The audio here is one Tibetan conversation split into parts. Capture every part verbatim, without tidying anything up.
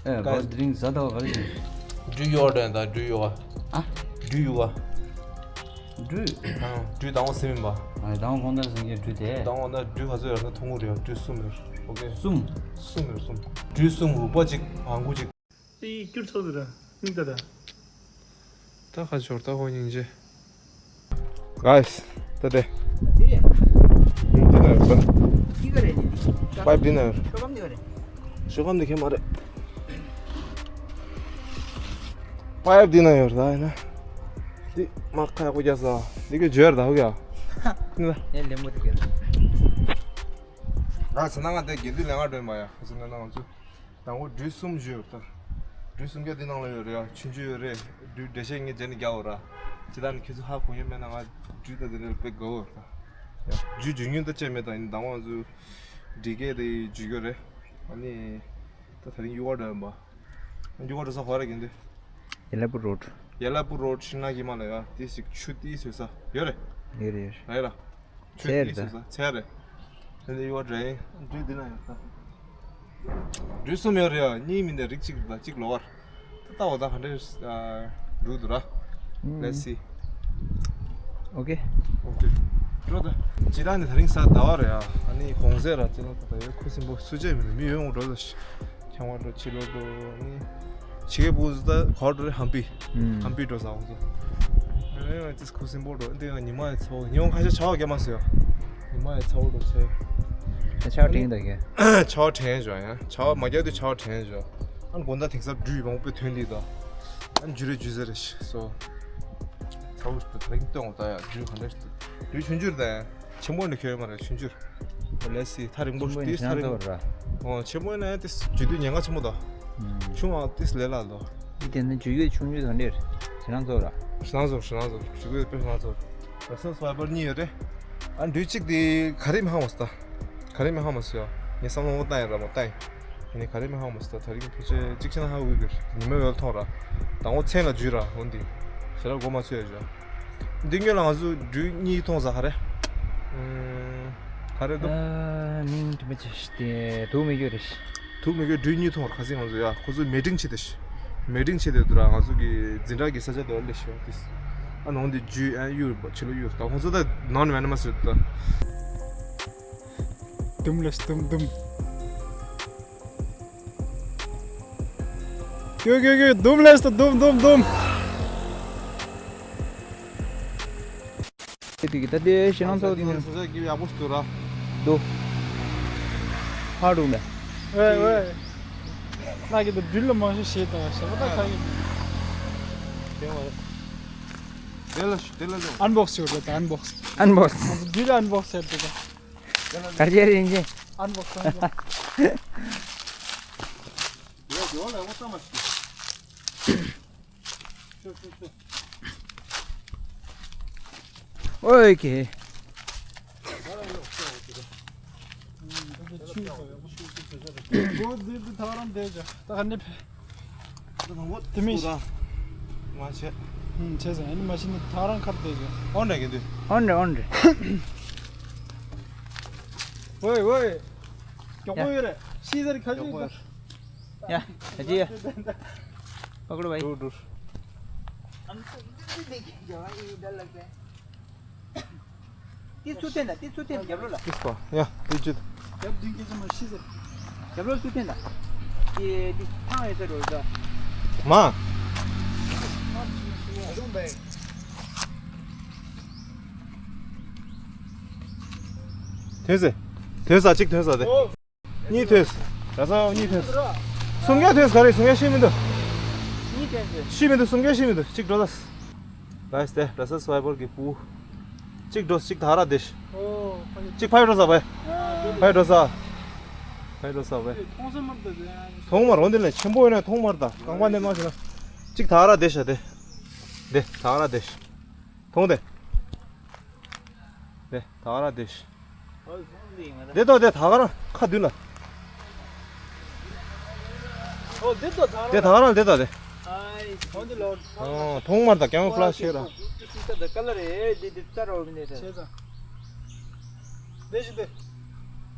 ཨེ། ག་བ་དེ་རིང་གཟའ་ཟླ་བ་ག་རེ་བྱེད། སྦྲུལ་ཡོ་ག་འདྲ་ཡིན་ད། སྦྲུལ་ཡོ་ག་ཨ། སྦྲུལ་ཡོ་ག་ཨང་། སྦྲུལ་དང་པོ་ཟེར་མིན་པ། ཨ། དང་པོ་གོང་ལྟར་ཟེར་མཁན་སྦྲུལ་དེ། དང་པོ་ན་སྦྲུལ་ག་ཚོད་ཡོད་ན་མཐོང་གི་རེད། སྦྲུལ་གསུམ་ཡོད། ཨོ་ཀེ། གསུམ། གསུམ་ཡོད་གསུམ། སྦྲུལ་གསུམ། རུས་པ་གཅིག་ཨང་ཀུ་གཅིག་ཨི་སྐྱུར་ཚོགས་འདུག་ར། མིག་ལྟ་ད། ད་ཁ་ཤོར་ད་ཧོ་སྙིང་རྗེ། གཱས། ད་དེ། འདི་རེད། འདི་ན་ཡོད་ད། འདི་ག་རེད་འདི། པའིབ་འདི་ན་ཡོད། ཤོག་སྒམ་འདི་ག་རེད། ཤོག་སྒམ་འདི་ཁྱད་མ་རེད། པའིབ་འདི་ན་ཡོད་ད་ཡིན་ན། འདི་མ་ཁ་ཡག་པོ་རྒྱག་ས། འདི་གི་འཇོར་ད་ཧུ་ག་ཡ། འདི་ན། ཡ་ལེ་མོ་དེ་ག་རེད། གཱས། ང་ཚོ་ནང་ང་དེ་དགེ་འདུན་ལས་ང་སྒྲོན་མ་ཡ། ཁ་ཚོ་ནང་ང་ཚོ། དང་པོ་སྦྲུལ་གསུམ་བཞི་ཡོད་ད། སྦྲུལ་སུམ་བརྒྱ་འདི་ནང་ལ་ཡོད་རེད་ཡ། ཆུང་ཆུང་ཡོད་རེད། སྦྲུལ་འགྲེལ་བཤད་ངས་རྗེས་ནས་རྒྱག་འོ་ར། ཇི་ལྟར་ནི་ཁྱེད་ཚོ་ཧ་གོ་ཡོད་མེད་ན། ང་སྦྲུལ་ད་དེ་རེད་དཔེ་དགའ་འོ་ར། ཡ་སྦྲུལ་འཇུ་ཉུང་ད་བཅད་མེད་ད། ཡིན་དང་པོ་ང་ཚོ་འདི་གས་དེ་འཇུ་གི་རེད། ཨ་ནི་ད་ད་རིང་གཡུག་ག་འགྲོ་ཡིན་པ། གཡུག་ག་འགྲོ་ས་ག་རེ་གན་དུ། ཡ་ལ་པུར་རོཌ། ཡ་ལ་པུར་རོཌ་ཤིང་ནགས་ཀྱི་མ་ལ་ཡ། དེ་ཞིག་ཆུ་ཏི་ཟོས་ས་ཡོད་རེད། ཡོད་རེད་ཡོད་རེད། རེད་ལ། ཚལ་རེད་ད། ཚལ་རེད། དེ་འདྲ་ཡོད་རེད། སྦྲུལ་འདི་ན་ཡོད་ད། སྦྲུལ་གསུམ་ཡོད་རེད་ཡ། གཉིས་མིན་ད་རིགས་གཅིག་རེད་ད། གཅིག་ལོ་བར། ད་ལྟ་བ་ད་ག་འདྲ་འགྲོ་འདུག་ར། Let's see. ཨོ་ཀེ། ཨོ་ཀེ། འགྲོ་ད། ཇི་ལྟར་ནི་ད་རིང་གཟའ་ཟླ་བ་རེད་ཡ། ཨ་ནི་གོང་ཚད་ར་ཅི་ལོ་ད་ད་ཡོད། ཁུ་སིམ་པོ་སུ་ཅེ་མི་འདུག་མི་ཡོང་འགྲོ་ད། ཆང་བ་འགྲོ་ཕྱི་ལོགས་འགྲོ་ནི། ཕྱི་རྒྱལ་བུ་ཟུ་ད་གོ་འགྲོ་རེད། ཧམ་པི། ཧམ་པི་འགྲོ་ས་འོང་ཚོ། ཨེ་ཙིས་ཁུ་སིམ་པོ་འགྲོ་འདི་ཡང་ཉི་མ་ཡི་ཚ་བོ། ཉི་མ་ཁ་ཤས་ཆར་པ་རྒྱབ་མ་སོང་ཡ། ཉི་མ་ཡི་ཚ་བོ་འགྲོ་ཆེ། ད་ཆར་པ་དྲན་ད་གས། ཆར་པ་དྲན་བྱུང་ཡ། ཆར་པ་མ་རྒྱབ་དུས་ཆར་པ་དྲན་བྱུང་། ཨ་ནི་དགོང་དག་དེང་སང་སྦྲུལ་མང་པོ་ཐོན་ལི་ད། ཨ་ནི་འཇུ་རེ་འཇུ་ཟེར་རེ་སོ། ཚ་བོ་ཞིག་ད་རིང་སྟོན་འོ་ད་ཡ། སྦྲུལ་ག་འདྲ་ཞིག་འདུག་སྦྲུལ་ཆུང་ཆུང་རེད་ད་ཡ། ཆེན་པོ་ནི་ཁྱོད་མ་རེད། ཆུང་ཆུང་། Let's see. ད་རིང་པོ་ཆེན་པོ་ཡིན་དེ་ཐ་ན་རིང་ཚོ་ར། ཨོ་ཆེན་པོ་ཡིན་ན་དེ་རྒྱུ་དུས་ཉེན་ཁ་ཆེན་པོ་ད། ཆུང་བ་དེ་ལས་སླ་ལོ། འདི་དེ་ནི་རྒྱུ་ཡོད་ཆུང་ཆུང་དང་འདྲེར། ཞེ་ནང་ཚོ་ར། ཞེ་ནང་ཚོ་ཞེ་ནང་ཚོ་རྒྱུ་ཡོད་དཔེ་ཞེ་ནང་ཚོ། ར་སོ་སོ་བར་གཉིས་ཡོད་རེད། ཨ་འདུས་གཅིག་དེ་ག་རེ་མི་ཧང་བ་སི་ད། ག་རེ་མི་ཧང་བ་སི་ཡ། ངས་བསམ་བློ་ངོ་བཏང་ཡིན་ར་མོ་བཏང་ཡིན། ཡིན་ནི་ག་རེ་མི་ཧང་བ་སི་ད། ད་རིང་ཕལ་ཆེར་གཅིག་ཆ་ན་ཧ་འུ་གི་ཉི་མ་ཡོལ་ཐོང་ར། དང་པོ་མཚན་ལ་འཇུས་ར་འོན་ཏེ། ཞེ་ར་སྒོ་མ་ཚུད་ཡ་ཞོ། འདི་སྔོན་ལ་ང་ཚོ་སྦྲུལ་གཉིས་མཐོང་ས་ག་རེ། ཨམ། ག་རེ་འདུག་ཨ། མིང་དེ་མི་ཚེ་ཤི་སྟེ་དུག་མི་གྱོད་རེད། དུག་མི་གྱོད་སྦྲུལ་གཉིས་མཐོང་བར་ཁ་སང་ང་ཚོ་ཡ་ཁོ་ཚོ་མེ་ཏྲིང་ཆེ་དེ་ཤི། མེ་ཏྲིང་ཆེ་དེ་དུ་ར་ང་ཚོ་གི་འཛིན་གྲྭ་གི་ས་ཆ་དེ་བ་ལས་ཤི་བ་དེ། ཨ་ནང་དེ་རྒྱུ་ཨ་གཡུར་བ་ཕྱི་ལོ་གཡུར་ད་ཁོ་ཚོ་ད་ནང་ནས་མེད་ན་མ་ཟེར་ད། དུམ་ལས་དུམ་དུམ། གྱོད་གྱོད་གྱོད། དུམ་ལས་དུམ་དུམ་དུམ། དེ་དུས་ཀྱི་ད་ལྟའི་ཞེ་སྣང་ཚོགས་དེ་ནི་ས་ཆ་གི་ཡག་པོ་ཞིག་འདུག་ར། འདུག་ཧ་རུ་མེ། ཝེ་ཝེ། ང་གི་དུ་སྦྲུལ་ལ་མང་ཤོས་ཤེས་དང་ཞེ་པོ་ད་ཁ་ཡིན། དེ་བ་རེད། དེ་ལ་ཞུ་དེ་ལ་ལོ། ཨན་བོག་སི་ཞུ་རེད་ད། ཨན་བོག་སི། ཨན་བོག་སི། ང་ཚོ་སྦྲུལ་ལ་ཨན་བོག་སི་ཟེར་དུ་ད། གར་ཡ་རིན་ཆེན། ཨན་བོག་སི་ཨན་བོག་སི། ཡ་ཡོ་ལ་འོ་ཙམ་མ་ཤི། ཆུ་ཆུ་ཆུ། ཨོ་ཁེ། འོ་འདི་འདི་ཐག་རང་བསྡད་ཅག་ད་ག་ནི་ཕེ། དེ་མིན། མ་བྱེད། ཨུམ་བྱས་ཙང་ཨ་ནི་མ་བྱེད་ནི་ཐག་རང་ཁར་བསྡད་ཅག་ཨོན་རེ་གི་འདུག་ཨོན་རེ་ཨོན་རེ། ཝེ་ཝེ། མགྱོགས་པོ་ཡོད་རེད། ཤི་ཟེར་ཁ་ཅིག་ཡ། ཨ་ཅི་ཡ། པ་ཀོ་ལོ་བའི། འགྲོ་འགྲོ། ཏི་སུ་ཐེན་ད། ཏི་སུ་ཐེན་རྒྱབ་ལོ་ལ། ཏི་སུ་ཡ་ཏི་ཅི། རྒྱབ་འདི་སྐད་ཆ་མ་ཤི་ཟེར། རྒྱབ་ལོ་སུ་ཐེན་ད། ཏི་ཏི་ཐང་ཡོད་ས་རོ་ད། མ། ཐོན་ཟེར། ཐོན་ས་གཅིག་ཐོན་ས་དེ། གཉིས་ཐོན། ར་ས་གཉིས་ཐོན། སུམ་བརྒྱ་ཐོན་ག་རེ་སུམ་བརྒྱ་ཤེས་མི་འདུག་གཉིས་ཐོན་ཟེར། ཤེས་མི་འདུག་སུམ་བརྒྱ་ཤེས་མི་འདུག་གཅིག་འགྲོ་ད། ལའིས་ཏེ་ར་ས་སུ་ཝའི་པར་གི་པུ། གཅིག་འགྲོ་གཅིག་ད་ར་དེ་ཤི། གཅིག་ཕའི་འགྲོ་ས་བས། ཕའི་འགྲོ་ས། ཕའི་འགྲོ་ས་བས། མཐོང་མ་རོ་འདི་ལས་ཆེན་པོ་ཡོད་ན་མཐོང་མ་ར་ད་རྐང་པ་ནས་མ་ཤེས་ན། གཅིག་ད་ར་དེ་ཤི་དེ། དེ་ད་ར་དེ་ཤི། མཐོང་དེ། དེ་ད་ར་དེ་ཤི། དེ་ཏོ་དེ་ད་ག་རང་ཁ་བདུན་ལ། ཨོ་དེ་ཏོ་ད་དེ་ད་ག་རང་དེ་ཏོ་དེ། ཨོ་དེ་ལོ། ཨོ་མཐོང་མར་ད་ཀེམ་ཕུ་ལ་ཤེས་ར། ད་ཀ་ལ་རེ་དེ་དེ་ཙ་ར་འོ་མི་ནེ་ད། ཤེས་ཙ། དེ་ཞི་དེ།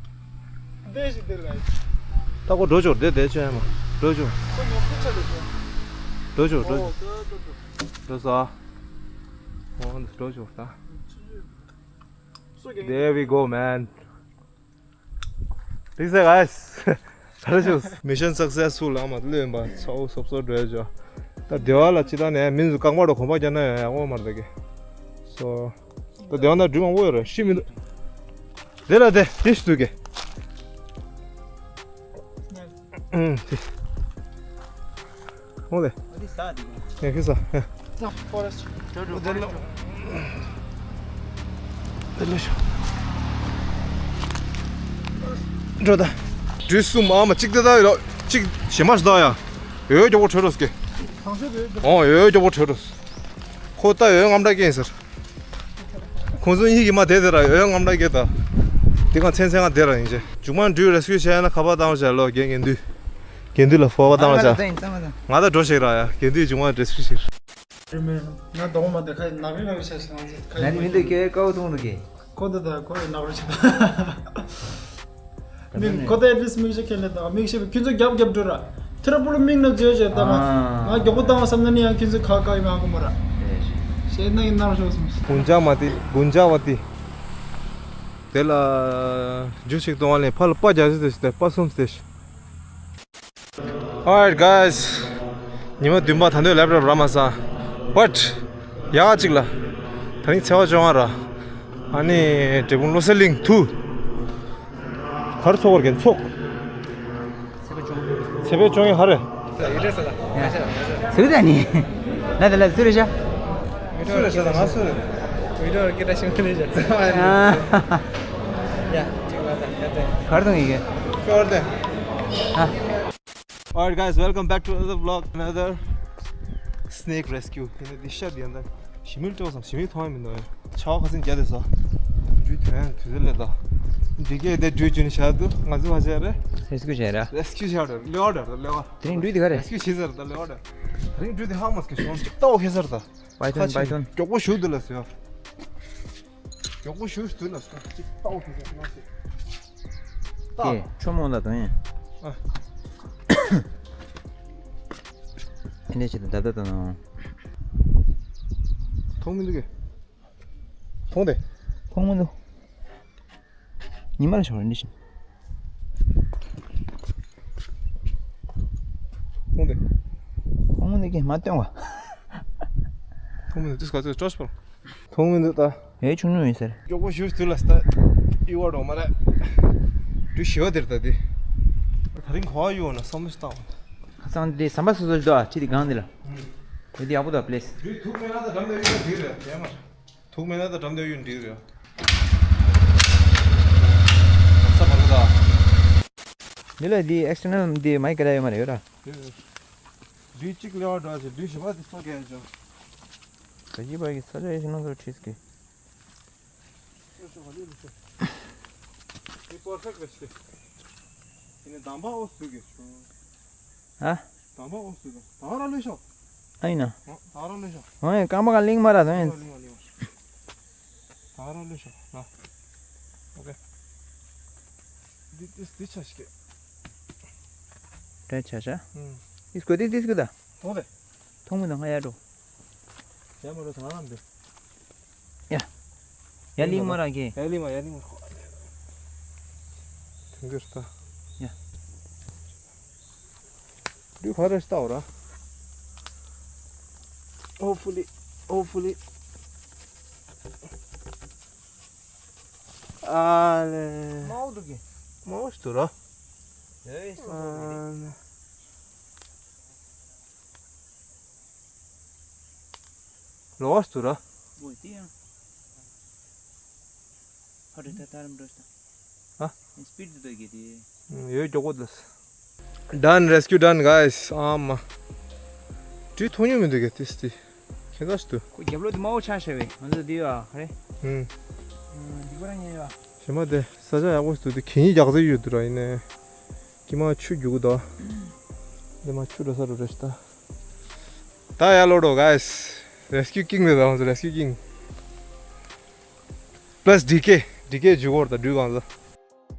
དེ་ཞི་དེ་ལ། ད་ཁོ་འགྲོ་ཆོག་དེ་དེ་ཆོ་ཡ་མ། འགྲོ་ཆོག་འགྲོ་ཆོག་འགྲོ་ཆོག་འགྲོ་ཆོག་ད། འོ་འགྲོ་ཆོག་ད། There we go, man. Peace, guys. ག་རེ་བྱུང་། Mission successful ཨ་མ་ལོས་ཡིན་པ་ཚ་བོ་སོབ་སོབ་འགྲོ་ཡ་ཅོ། ད་སྡེ་བ་ལ་ཅི་ད་ནས་མིན་སུ་རྐང་པ་རུ་གོམ་པ་རྒྱག་ན་ཡ་ཡ་འོ་མར་ད་གི། སོ། ད་སྡེ་བ་ན་འགྲུལ་མང་པོ་ཡོད་རེད་ཤི་མི་འདུག་དེ་ལ་དེ་དེ་ཤི་འདུག་གི། ཨུམ་དེ། ཧོ་ལེ། ཨ་དེ་ས་དེ་གི། ཡ་ཁི་ས། ཡ། ས་ཕོ་རེ་སི་ཊི། འགྲོ་འགྲོ། དེ་ལོ། དེ་ལོ་ཤོ། འགྲོ་ད། འགྲུལ་གསུམ་ཨ་མ་གཅིག་དེ་ད་ཡོད་ལོ། གཅིག་ཞེ་མ་ཞིག་ད་ཡ། ཡོད་ཡོད་མགྱོགས་པོ་བྲོས་རོགས་ཀྱི། གང་ཤོད་དེ། ཨོ་ཡོད་ཡོད་མགྱོགས་པོ་བྲོས་རོགས། ཁོ་ལྟ་ཡོད་ཡོད་རྔམ་དྲག་སྐྱེས་ཟེར། ཁོང་ཚོ་གཉིས་ཀྱིས་མ་བསྡད་དེ་ར་ཡོད་ཡོད་རྔམ་དྲག་སྐྱེས་ད། དེ་གང་མཚན་མཚན་ང་བསྡད་ར་ཡིན་ཅེ། མཇུག་མ་འགྲུལ་རེ་སྐུལ་བྱས་ན་ཁ་པར་བཏང་བྱས་ལོ་རྒན་རྒན་དུས། རྒན་དུས་ལ་ཕོ་བ་བཏང་བྱས། ང་ད་འགྲོ་ཞིག་ར་ཡ་རྒན་དུས་མཇུག་མ་རེ་སྐུལ་ཞིག་ང་དོག་མ་དེ་ཁ་ནག་རི་ནག་རི་བྱས་ང་ཚོ་ཁ་ནག་རི་མི་འདུག་ཁྱེད་ཀའོ་ཐུང་འདུག་གི། ཁོ་ད་ད་ཁོ་ནག་རི་བྱས། མིག་ཁོ་ད་ཨེ་ཏི་ལིས་མིག་ཤེས་ཁས་ལེན་དང་མིག་ཤེས་པའི་ཁྱོད་ཚོ་རྒྱབ་རྒྱབ་འགྲོ་ར། ཐེ་ར་པུ་ལ་མིག་ན་འཛུལ་བྱས་ད་ང་ང་མགྱོགས་པོ་བཏང་བསམ་ན་ནི་ཡང་ཁྱོད་ཚོ་ཁ་ཁ་ཡི་མ་ཧ་གོ་མ་ར། ཤེས་ན་ཡིན་ནར་ཤོག་སོང་། དགུན་ཆ་མ་ཏི་དགུན་ཆ་བ་ཏི། དེ་ལ་རྒྱུ་ཞིག་གཏོང་བ་ལས་ཕ་ལ་པ་རྒྱ་ཞིག་སྟེ་ཞིག་སྟེ་པ་གསུམ་སྟེ་ཞིག Alright, guys. ཉི་མ་བདུན་པ་ད་འདོད་ལེབ་རབ་ར་མ་ས། But ཡག་གཅིག་ལ། ད་རིང་ཚེས་པ་བཅོ་ལྔ་ར། ཨ་ནི་འབྲས་སྤུངས་བློ་གསལ་གླིང་དུ། གར་ཚོགས་བར་གྱི་ཚོགས། ཚེས་པ་བཅོ་ལྔ་ཧ་རེ། ཚེས་པ་ད་ནི། ན་དེ་ལ་སུ་རེ་ཤ། སུ་རེ་ཤ་ད་ང་སུ་རེ། ཡ། གར་དུང་ཡི་གེ། ཤོར་ཏེ། ཨ། Alright guys, welcome back to another vlog, another snake rescue. ཡིན་ན་འདི་ཤ་འདི་ཡང་ད་ཞི་མིར་སྤྲོ་བསམ་ཞི་མིར་མཐོང་ཡ་མི་འདུག་ཆ་བ་ཁ་སེང་རྒྱ་དེ་ས། འདྲུད་དོན་དུས་ཚོད་ལས་ད། འདི་གས་དེ་འདྲུད་ཅུན་བྱ་འདུག་ང་ཚོ་བ་བྱས་རེད། རེ་སྐྱུ་བྱས་ར། རེ་སྐྱུ་བྱས་རེད་ལེ་བ་རེད་ལེ་བ། དེ་རིང་འདྲུད་འདི་ག་རེད། རེ་སྐྱུ་བྱས་ཟེར་ད་ལེ་བ་རེད། དེ་རིང་འདྲུད་འདི་ཧ་མ་སྐྱུ་ཤོང་ཅིག་ལྟ་བ་ཁེ་སར་ད། པའི་ཐོན་པའི་ཐོན། མགྱོགས་པོ་ཞུ་འདི་ལ་ཟེར། མགྱོགས་པོ་ཞུ་འདི་ལ་ཟེར་ཅིག་ལྟ་བ་ཁེ་སར་ན་ཟེར། ལྟ། ཀེ་ཆོ་མོ་ལ་དོན་ཡིན། ཨ། ཨེ་འདྲས་བྱེད་དུ་ད་ད་ད་ནང་། མཐོང་མི་འདུག་གས། མཐོང་དེ། མཐོང་མི་འདུག་ཉི་མ་ལ་ཞོག་རེ་འདྲི་ཞིང་། མཐོང་དེ། མཐོང་མི་འདུག་གས་མ་སྟོན་བ། མཐོང་མི་འདུག་དུས་ག་ཚོད་སྤྲོ་སྤྲོ། མཐོང་མི་འདུག་ད། ཨེ་ཆུང་ཉུང་ཡིན་ཟེར། མགྱོགས་པོ་ཞུ་དུས་ལ་སྟ། ཨི་བ་འགྲོ་མ་རེད། དུས་ཞི་བ་དེར་ད་དེ། ད་རིང་གོ་བ་ཡོད་ན་བསམ་བློ་ཞིག་བཏང་། ཁ་སང་དེ་ཟམ་པ་སོ་སོ་ཞིག་འདུག་ཨ་ཅི་དེ་གང་དེ་ལ། དེ་དེ་ཡག་པོ་འདུག་པི་ལེ་སི། དུས་ཐུག་མེད་ན་ད་འགྲམ་དེ་ཡོད་འགྲིག་རེད་དེ་མ། ཐུག་མེད་ན་ད་འགྲམ་དེ་ཡོད་འགྲིག་རེད། ས་བར་ག་ད། འདི་ལ་དེ་ཨེག་སི་ཊར་ནལ་དེ་མའི་ཀ་ལ་ཡོད་མ་རེད་ཡོད་ར། དུས་གཅིག་ལེ་བ་འདྲ་ཞིག་དུས་ཞི་བ་དེ་སོ་གས་ཅོ། ད་ཡི་བ་གི་ས་ཆ་ཡི་ཤི་ནང་དུ་ཁྲིས་གི། ཤོ་ཤོ་ག་ལེ་ལེ་ཤོ། ངས་པར་ཧྲག་ག་ཤི། ཡིན་ནའི་དམ་པ་ཨོ་སུ་གི་ཤོ། ཨ། དམ་པ་ཨོ་སུ་གི་ད་ར་ལེ་ཤོ། ཨ་ཡིན་ན། ད་ར་ལེ་ཤོ། ཨ་ཡིན་རྐང་པ་ག་ལིང་མ་ར་དང་ཡིན། ལིང་མ་ལིང་མ། ད་ར་ལེ་ཤོ་ན། ཨོ་ཀེ། འདི་འདི་འདི་ཆ་ཤི་གི། དྲན་ཆ་ཤ། ཨུམ། ཨིས་ཀོ་འདི་འདི་སྐུ་ད། ཐོང་རེ། ཐོང་མི་ན་ང་ཡ་འགྲོ། ཡ་མ་རོ་ཐང་རམ་འདི། ཡ། ཡ་ལིང་མ་ར་གི། ཡ་ལིང་མ་ཡ་ལིང་མ། ཐུང་གི་ར་ད། ཡ། འདི་ཕ་རེ་ལྟ་འོ་ར། Hopefully, hopefully. ཨ་ལེ། མའོ་འདུག་གི། མའོ་ཞིག་འདུག་ར། ཨེ་སོ་སོ་གི་རེད། ཨ་ལེ། ལོ་ཞིག་འདུག་ར། འོ་དེ་ཡང་། ཕ་རེ་ད་ད་རམ་འགྲོ་ཤི་ད། ཨ། སི་པིཌ་འདུག་གི་དེ། ཡོད་མགྱོགས་པོ་འདུག Done, rescue done, guys. ཨ་མ། དུས་ཐོག་ཉུང་མི་འདུག་གི་ཏིས་ཏི། ཁྱེད་ཚོ་ཞིག་འདུག་ཁོ་རྒྱབ་ལོགས་དེ་མའོ་ཆ་ཤ་བས་ང་ཚོ་དེ་ཡོད་ཨ་རེད། ཧུམ། འདི་གོ་ར་ཉེ་ཡོད་ཨ། ཞེ་མ་དེ་ས་ཆ་ཡག་པོ་ཞིག་འདུག་དེ་གད་སྙིགས་རྒྱག་ས་ཡོད་འདུག་ར་ཡིན་ནའི། ཀྱི་མ་ཆུ་རྒྱུག་གི་འདུག་དེ་མ་ཆུ་འགྲོ་ས་རུ་རེད་ཤི་ད། ད་ཡ་ལོ་འགྲོ་guys. Rescue king རེད་ད་ང་ཚོ་rescue king. Plus ཌི་ཀེ། ཌི་ཀེ་འཇུག་གོ་ར་ད་འགྲུལ་གང་ཚོ།